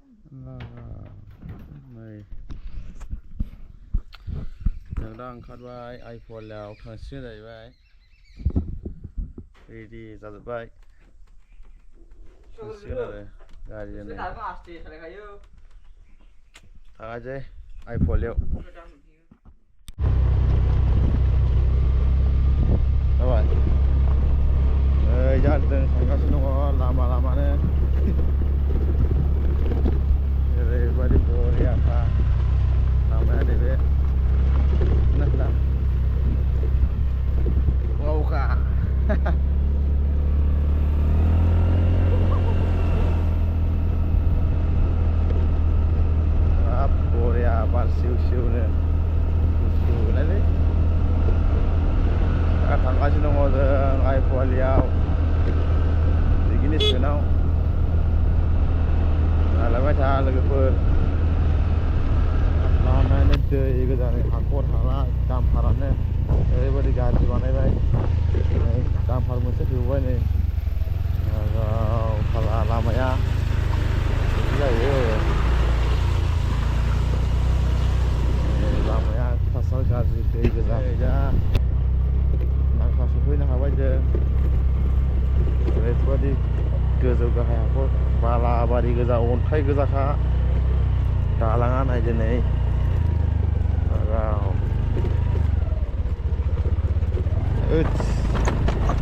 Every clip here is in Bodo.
नै जों दा ओंखारबाय आइफवालियाव थांसिगोन जाहैबाय रेडि जाजोब्बाय थांसिगोन आरो गारिजोंनो थांगासै आइफवालियाव जाबाय नै जादों थांगासिनो दङ लामा लामानो ओरैबायदि बरियाखा लामाया नैबे नायला वावखा हाब बरिया बार सिउ सिउनो गुसुलायलै दा थांगासिनो दङ जों आइफवालियाव पिकनिक नालायबाय था लोगोफोर लामायानो दै गोजानै हाखर हाला दामफारानो ओरैबायदि गाज्रि बानायबाय नै दामफार मोनसे फैबाय नै लामाया बिदि जायो लामाया फार्स्टआव गाज्रि दै गोजा दा नांखा सफैनो हाबाय जों ओरैबायदि गोजौ गाहाय हाखर बालाबारि गोजा अन्थाइ गोजाखा दालाङा नायदो नै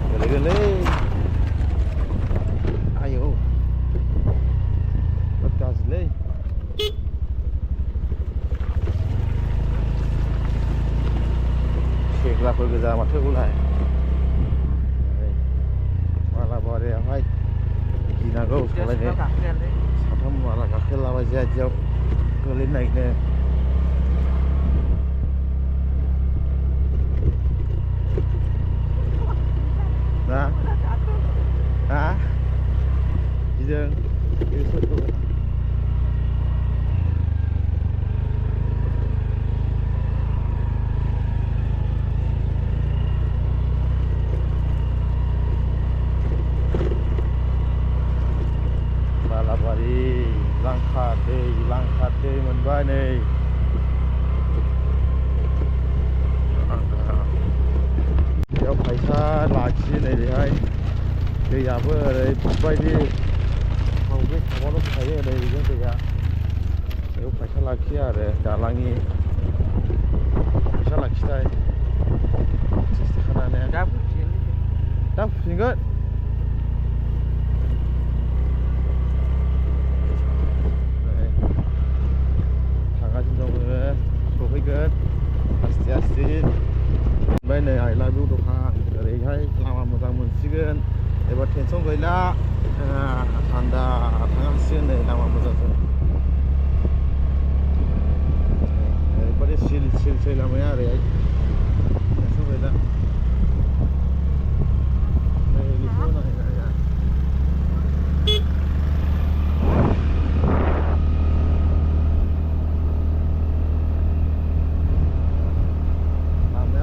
गोलैगोनलै आयौ बिराद गाज्रिलै सेग्राफोर गोजा माथो उलाय बालाबारियावहाय गिनांगौ सालायनो साथाम माला गाखोलाबाय जायगायाव गोलैनो नागिरनो ना गिदों बालाबारि लांखा दै मोनबाय नै बेयाव फैसा लाखियो नैबेहाय दैयाबो ओरैबायदि खावसे थाबाल' थायो ओरै बेजों दैया बेयाव फैसा लाखियो आरो दालांनि फैसा लाखिनाय 30 थाखा लानाया दा फुफिनगोन थांगासिनो दङ सहैगोन आस्ते ओमफ्राय नै आइ लाभ इउ दखान ओरैहाय लामा मोजां मोनसिगोन एबार टेनसन गैला थान्दा थांगासिगोन नै लामा मोजांजों ओरैबायदि सिल लामाया ओरैहाय टेनसन गैला नै बेखौ नायनाया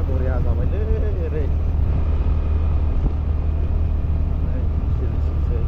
बरिया जाबायलै ओरै सिलसै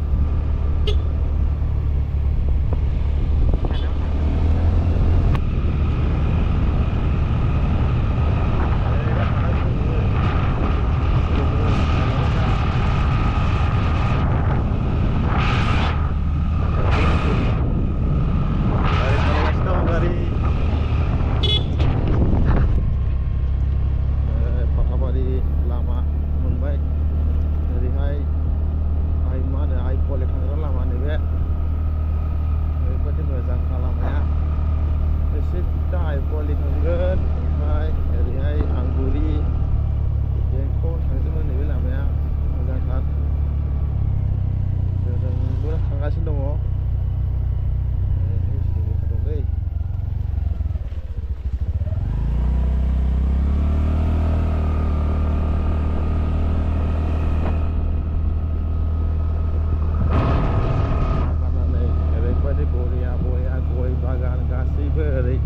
बरिया गय बागान गासैबो ओरै